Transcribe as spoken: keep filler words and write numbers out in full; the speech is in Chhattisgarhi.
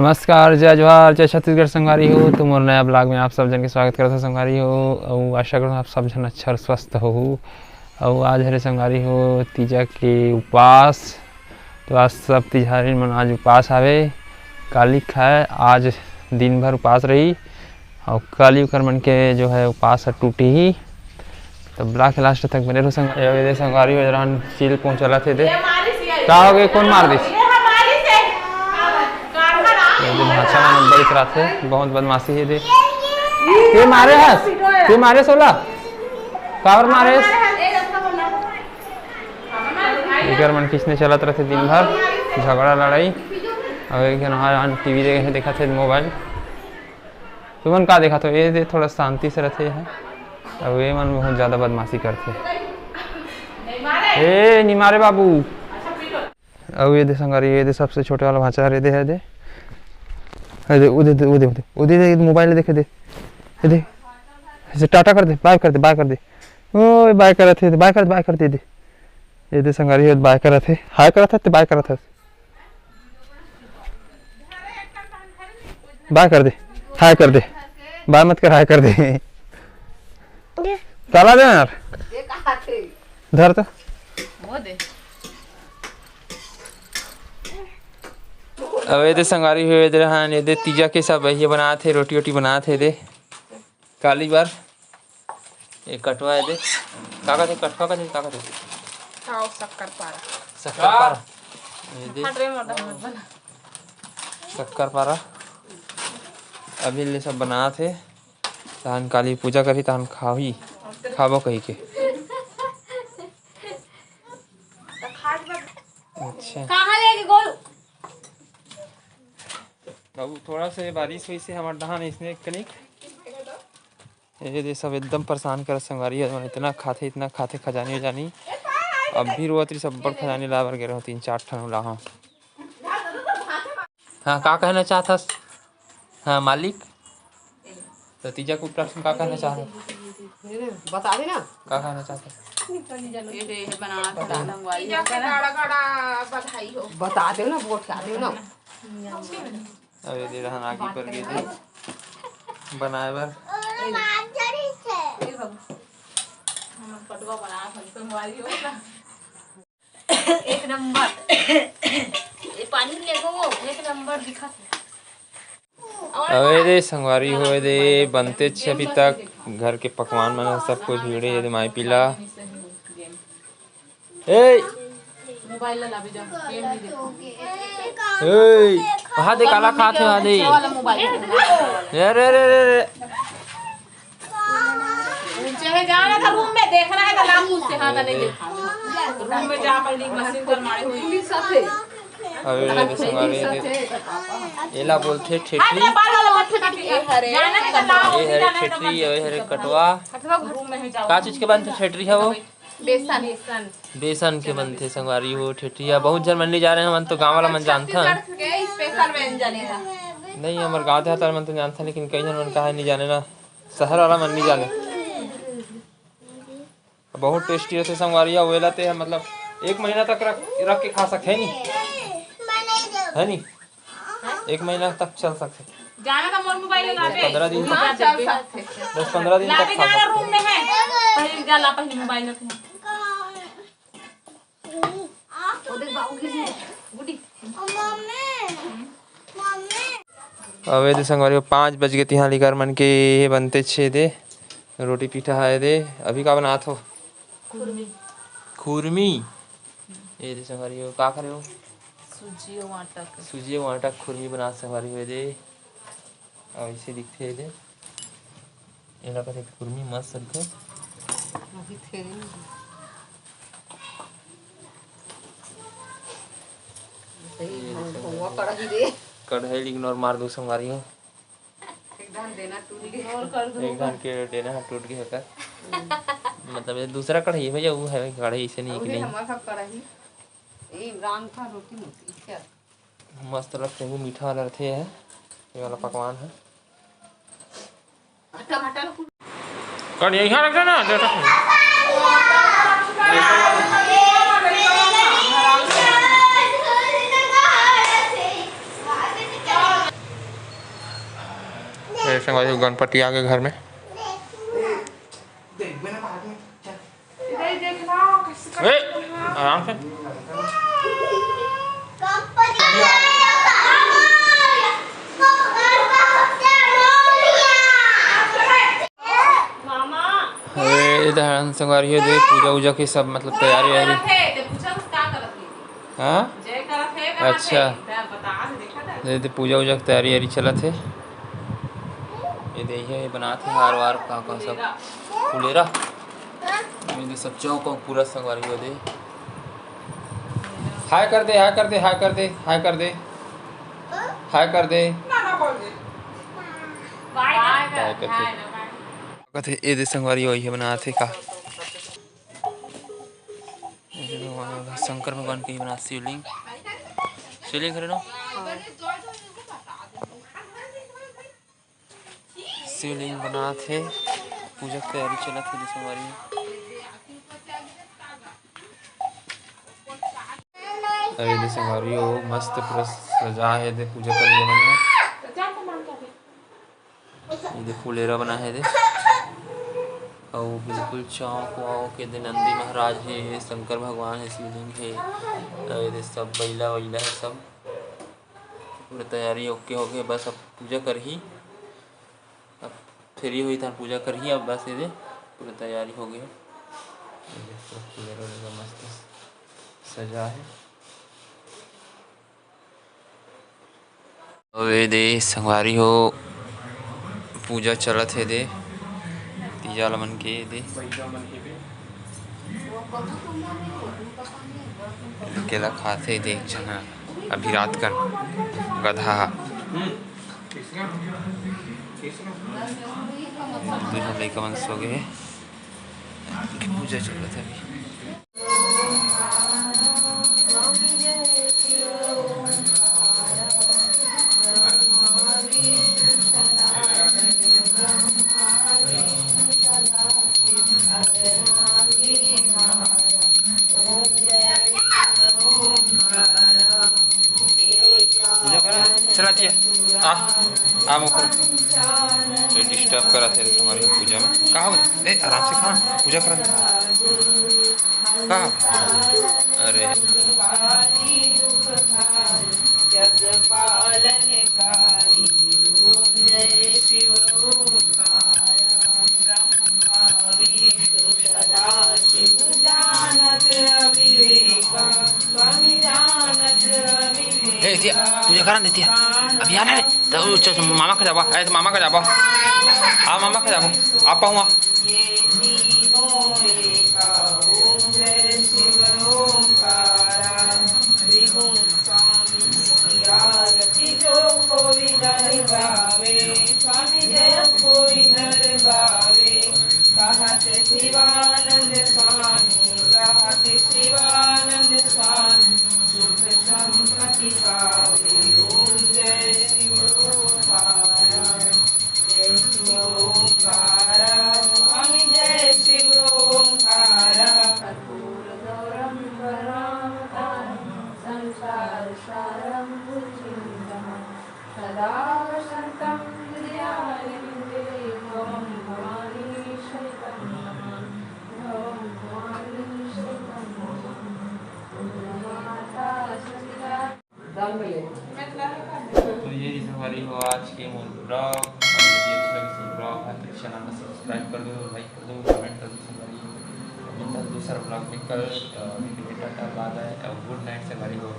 नमस्कार, जय जोहार, जय छत्तीसगढ़ संगवारी हो। तो मोर नया vlog में आप सब झन के स्वागत करत हो संगवारी हो। अउ आशा करत हो आप सब झन अच्छा अउ स्वस्थ हो। अउ आज हरे संगवारी हो तीजा के उपास। तो आज सब तिजहारिन मन आज उपास हवे। काली खाए, आज दिन भर उपास रही। अउ काली ओकर मन के जो है उपास ह टूटी ही। तो vlog के last तक बने रहो संग-, ये दे संगवारी हो जरा चील पहुंचला थे दे। का हो गए, कौन मार दिस? ये दे भांचा मन बड़ी कराथे, बहुत बदमाशी है दे। ते मारे हस? ते मारे सोला? काबर मारे हस? एकर मन किसने चलत रहथे दिन भर, झगड़ा लड़ाई। अउ एक झन हा टीवी देखे देखत हे मोबाइल। तुमन का देखत हो? ये दे थोड़ा शांति से रहथे है। अउ ये मन बहुत ज्यादा बदमाशी करथे। ए निमारे बाबू। अउ ये दे संगवारी, ये दे सबसे छोटे वाला भांचा हरे दे है दे। है दे, उदे दे, उदे, उदे, उदे दे मोबाइल देखे दे। ये दे। ऐसे टाटा कर दे, बाय कर दे, बाय कर दे। ओ बाय करत हे, बाय कर दे, बाय कर दे दे। ये दे संगवारी हो बाय करत हे, हाय करत हे, ते बाय करत हे। बाय कर दे, हाय कर दे, बाय मत कर, हाय कर दे। काला दे यार। धर तो। वो दे। अब ये दे संगवारी हो, ये दे रहन, ये दे तीजा के सब ये बनात हे, रोटी वोटी बनात हे दे। काली बार ये कटवा है दे। का कहते, कटवा कहते, का कहते? खाओ शक्कर पारा। शक्कर पारा। ये दे। हट रे मोटा मत बना। शक्कर पारा। अभी ले सब बनात हे। तहन काली पूजा करही, तहन खाही। खाबो कही के। अच्छा। कहाँ लेके गोलू? बाबू, थोड़ा से बारिश होइस हे हमर डहान इसने कनिक। ये दे सब एकदम परेशान करत संगवारी हो, इतना खाथे, इतना खाथे खजानी उजानी। अब भी रोवत रही, सब बड़ खजानी लाए बर गे रहो, तीन चार ठन ला। हाँ, का कहना चाहत हस? हाँ मालिक, तो तीजा के उपलक्ष्य में का कहना चाहत हस? बता दे ना। का कहना चाहत हस? ये दे, ये बना के संगवारी तीजा हो के ना। बड़ा बड़ा बधाई हो। बता दे ना, बता दे ना। अब ये दे रहन आगी पर गे दे बनाए बर। हमर पटवा बना के संगवारी हो ना। एक नंबर। ये पानी ले गो, एक नंबर दिखत हे। अबे दे संगवारी हो दे, बनते छे अभी तक। घर के पकवान मन सब कुछ भिड़े हे दे माई पीला। ए मोबाइल ला लाबे जा, गेम नहीं देखो। ए, वहाँ दे काला खात हे, वहाँ दे। अच्छा वाला मोबाइल। ए, रे, रे, रे, रे। चाहे जाना था रूम में, देखना है तो लामू से, हाँ, तो नहीं देखा। रूम में जा, पहले मशीन पर मारे हुई। अबे रे, संगवारी दे। एला बोलथे ठेठरी। अरे, बाल वाला मत ठेठरी। जाना है तो लाओ, ए हरे ठेठरी, ए हरे कटवा। रूम में है, जाओ। का चीज के बनथे ठेठरी हे वो? बेसन। बेसन के बनथे संगवारी हो ठेठरी। बहुत झन मन नहीं जाने, हमन तो गाँव वाला मन जानथन। छत्तीसगढ़ के स्पेशल व्यंजन हे। नहीं, हमर गाँव देहात वाला मन तो जानथन, लेकिन कई झन मन का हे नहीं जाने ना, शहर वाला मन नहीं जाने। बहुत टेस्टी रहथे संगवारी हो, वेला ते मतलब एक महीना तक रख, रख के खा सकथे, है नी? है नी? एक महीना तक चल सकथे। जाना था मोर मोबाइल ला दस पंद्रह दिन तक। हाँ, चल सकथे। दस पंद्रह दिन तक खा सकथे। रूम में है। पहले जा ला, पहले मोबाइल रख। वो देख बाबू के लिए। गुड्डी। अबे दे संगवारी हो, पाँच बज गे तिहां लिकर मन के ये बनते छे दे। रोटी पीठा हे दे। अभी का बनात हो? खुरमी। खुरमी। ये दे संगवारी हो, का करे हो? सूजी अउ आटा के। सूजी अउ आटा के खुरमी बनात संगवारी हो दे। अउ ऐसे दिखथे दे। एला कथे खुरमी मस्त दिखथे। अभी थे नहीं। सही ये हम देखो। हुआ कढ़ाई दे। कढ़ाई ignore मार दो संगवारी हो। एक धान देना टूट गया। Ignore कर दो। एक धान के देना टूट गया होता। मतलब ये दूसरा कढ़ाई है भैया, वो है कढ़ाई इसे नहीं, अभी नहीं। हमारा सब कढ़ाई। ये राम का रोटी नहीं, क्या? मस्त लगथे, वो मीठा वाला रथे है, ये वाला पकवान है। कट यही रख देना, दे सकते हैं। संगवारी हो, गणपति आ गे घर में। ए, आराम से। अरे, ए दे संगवारी हो, दे पूजा उजा के सब, मतलब, तैयारी वैयारी। हाँ? अच्छा। दे, दे पूजा उजा के तैयारी वैयारी चलत हे। ये दे, ये बनात हे हार वार, का, का सब। फुलेरा। ये दे सब चौक वौक पूरा संगवारी हो दे। हाय कर दे, हाय कर दे, हाय कर दे, हाय कर दे। हाय कर दे। बाय कर दे। कथे, ए दे संगवारी हो, ये बनात हे का। शंकर भगवान के ही बना शिवलिंग, शिवलिंग हरे ना। शिवलिंग बनात हे, पूजा के तैयारी चलत हे संगवारी। अरे दे संगवारी हो, मस्त पूरा सजा हे दे, पूजा कर लिया मन। ये दे फुलेरा बना हे दे, अउ बिल्कुल चौक वौक के दे नंदी महाराज हे, शंकर भगवान हे, शिवलिंग हे, अउ ये दे सब बइला वइला हे सब। पूरा तैयारी ओके हो गे, बस अब पूजा करही, अब फ्री होही तहन पूजा करही। अब बस ये दे पूरा तैयारी हो गे, ये दे पूरा फुलेरा वुलेरा मस्त सजा हे। अउ ए दे संगवारी हो, पूजा चलत हे दे, तीजा ल मन के दे। केला खात हे दे एक झन ह, अभी रात कन गधा ह। दू झन लइका मन सो गे हे, पूजा चलत हे अभी। चला, आ, आ, मुखर। ये डिस्टर्ब करत हे रे संगवारी पूजा में। का हो? ए, आराम से खा, पूजा करत हे। का हो? अरे। ए, एतिया, पूजा करन एतिया। अभी आना रे। त उ च-, च-, मामा का जाबा। ए, त मामा का जाबा। आ, मामा का जाबा। आ, पाऊँ आ। स्वामी जय कोई दरबावे, स्वामी जय कोई दरबावे। कहत शिवानंद स्वामी, कहत शिवानंद स्वामी, सुख संपत्ति पावे। ओम जय शिव ओंकारा, जय शिव ओंकारा, स्वामी जय शिव ओंकारा। कर्पूर गौरम करुणावतारम, संसार सारम भुजगेन्द्रम। सदा वसन्तं हृदयारविन्दे भवं भवानी सहितं नमामि। भवं भवानी सहितं नमामि। माता सहिता। तो ये रहिस हमारी हो आज के मोर ब्लॉग। अगर वीडियो अच्छा लगे तो ब्लॉग है तो चैनल को सब्सक्राइब कर दो, लाइक कर दो, कमेंट कर दो संगवारी। मिलता है दूसरा ब्लॉग में कल। अ, अभी के लिए टाटा, बाय बाय और गुड नाइट संगवारी हो।